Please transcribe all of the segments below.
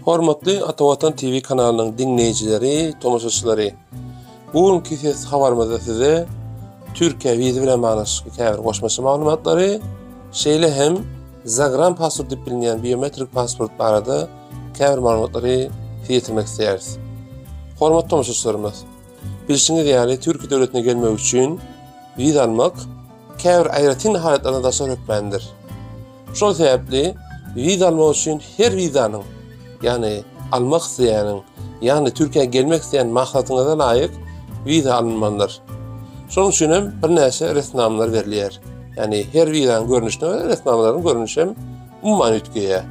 Hormatly Ata Watan TV kanalynyň diňleýjileri, tomaşaçylary! Bu günki ses habarymyzda size Türkiýe wiza bilen baglanyşykly käbir goşmaça maglumatlary, şeýle hem Zagran pasport diýip bilinýän biometrik pasport barada käbir maglumatlary size ýetirmek isleýäris. Hormatly tomaşaçylarymyz, bilşiňiz ýaly Türkiýe döwletine gelmek üçin wiza almak käbir aýratyn halatlarda daşary hökmändir. Şol sebäpli wiza almak üçin her wizanyň, ýagny almak isleýäniň, ýagny Türkiýä gelmek isleýän maksadyňyza laýyk wiza alynmalydyr. Şonuň üçin hem birnäçe resminamalar berilýär. Ýagny her wizanyň görnüşine görä resminamalaryň görnüşi hem umuman üýtgeýär.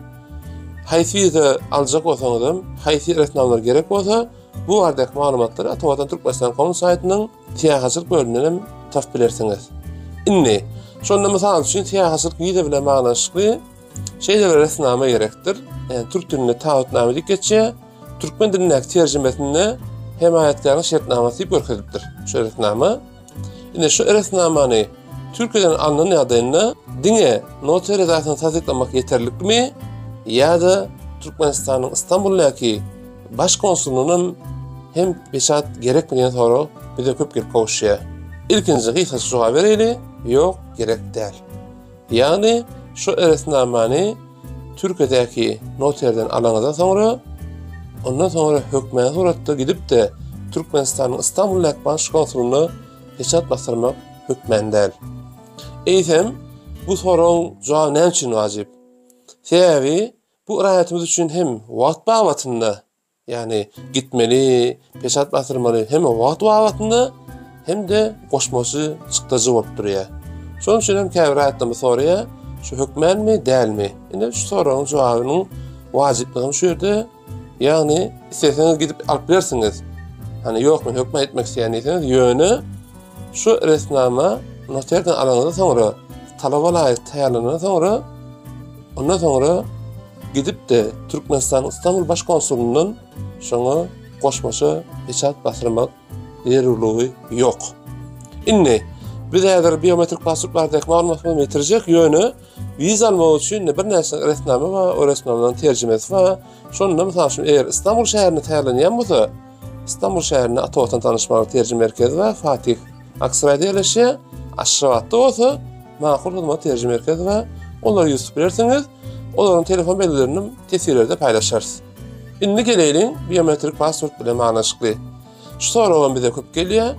Haýsy wiza aljak bolsaňyz hem, haýsy resminamalar gerek bolsa, bu baradaky maglumatlary Atavatan Türkmenistan com saýtynyň Syýahatçylyk bölüminden hem tapyp bilersiňiz. Indi, şonda mysal üçin syýahatçylyk wiza bilen baglanyşykly şeýle bir resminama gerekdir. Yani türk dilinde taahhütname diýip geçýär. Türkmen dilindäki terjimesinde hemaýatkäriň şertnamasy diýip görkezilipdir. Şu resminama. Indi şu resminamany Türkiýeden alnan ýagdaýynda diňe noter edasyny tassyklamak ýeterlikmi ýa-da Türkmenistanyň Istanbuldaky Baş konsulyndan hem peçat gerekmi diýen sorag bize köp gelip gowuşýar. Ilkinji gysgaça jogap bereýli, ýok, gerek däl. Ýagny şu resminamany Türkiýedäki noterden alaňyzdan soňra, ondan soňra hökmany suratda gidip-de Türkmenistanyň Istanbuldaky baş konsulyna peçat basdyrmak hökmany däl. Eýsem, bu soragyň jogaby näme üçin wajyp? Sebäbi Bu raýatymyz üçin hem wagt babatynda, ýagny gitmeli, peçat basdyrmaly hem wagt babatynda hem-de goşmaça çykdajy bolup durýar. Şonuň üçin hem käbir raýatlarymyz soraýar, şu hökmänmi, dälmi? Indi şu soragyň jogabynyň wajyplygy şu ýerde, ýagny isleseňiz gidip alyp bilersiňiz. Hani ýok men hökmän etmek isleýän diýseňiz, ýöne şu resminama noterden alanyňyzdan soňra, talaba laýyk taýýarlanandan soňra Ondan soňra gidip-de Türkmenistanyň Istanbul baş konsulyndan şoňa goşmaça peçat basyrmak zerurlygy ýok. Indi biz häzir biometrik pasport baradaky maglumatymyzy ýetirjek, ýöne wiza almak üçin birnäçe resminama bar, o resminamalaryň terjimesi bar. Şonda mysal üçin eger Istanbul şäherinde taýýarlanýan bolsa, Istanbul şäherinde Ata Watan tanyşmagyň terjime merkezi bar, Fatih Aksaraýda ýerleşýär. Aşgabatda bolsa Makul hyzmat terjime merkezi bar. Olara ýüz tutup bilersiňiz. Olaryň telefon belgilerini teswirlerde paýlaşarys. Indi geleýliň biometrik pasport bilen baglanyşykly. Şu soragam bize köp gelýär.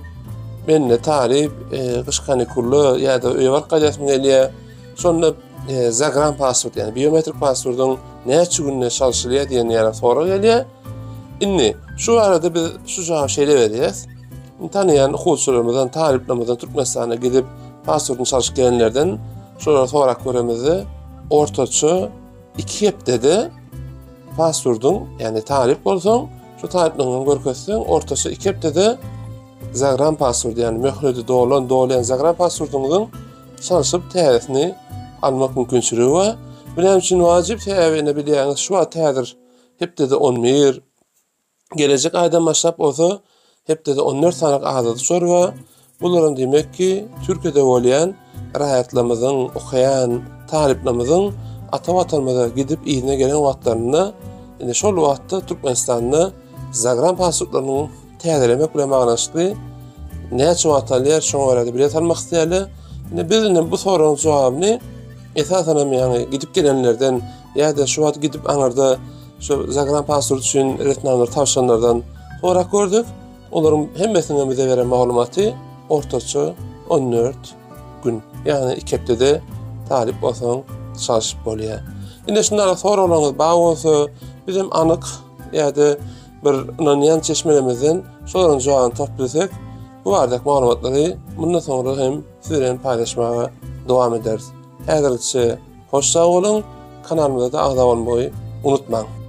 Mende talyp, e, gyş kanikulda ýa-da öýe baryp gaýdasym gelýär. Şonda e, zagran pasport, ýagny biometrik pasportyň näçe günde çalşylýar diýen ýaly sorag gelýär. Indi şu barada biz şu jogaby şeýle berýäs. Tanaýan okuwçylarymyzdan, talyplarymyzdan Türkmenistana gidip pasportyny çalşyp gelenlerden şolara sorap göremizde ortaça 2 hepdede pasportyň, ýagny talyp bolsaň, şu talyplygyňy görkezseň, ortaça 2 hepdede zagran pasport, ýagny möhleti dolan, dolýan zagran pasportyňyzyň çalşyp täzesini almak mümkinçiligi bar. Bu näme üçin wajyp? Sebäbi ine bilýäňiz, şu wagt häzir hepdede 11, Gelejek aýdan başlap bolsa hepdede 14 sanyk azat uçar bar. Bularam diýmek ki, Türkiýede bolýan raýatlarymyzyň, okaýan talyplarymyzyň ata watanymyza gidip yzyna gelen wagtlarynda indi şol wagtda Türkmenistanda zagran pasportlarynyň täzelemek bilen baglanyşykly näçe wagt alýar, şoňa görä-de bilet almak isleýärler. Indi biz indi bu soragyň jogabyny esasan hem ýaňy gidip gelenlerden Ýa-da şu wagt gidip aňyrda şu zagran pasport üçin resminamalary tabşyranlardan sorap gördük. Olaryň hemmesiniň bize beren maglumaty ortaça 14 gün, ýagny 2 hepdede talyp bolsaň çalşyp bolýar. Indi şunlara soraglaryňyz bar bolsa, bizem anyk ýa-da bir ynanýan çeşmelerimizden şolaryň jogabyny tapyp bilsek, bu baradaky maglumatlary mundan soňra hem siz bilen paýlaşmaga dowam ederis. Häzirlikçe Hoş sag boluň, kanalymyza-da agza bolmagy unutmaň.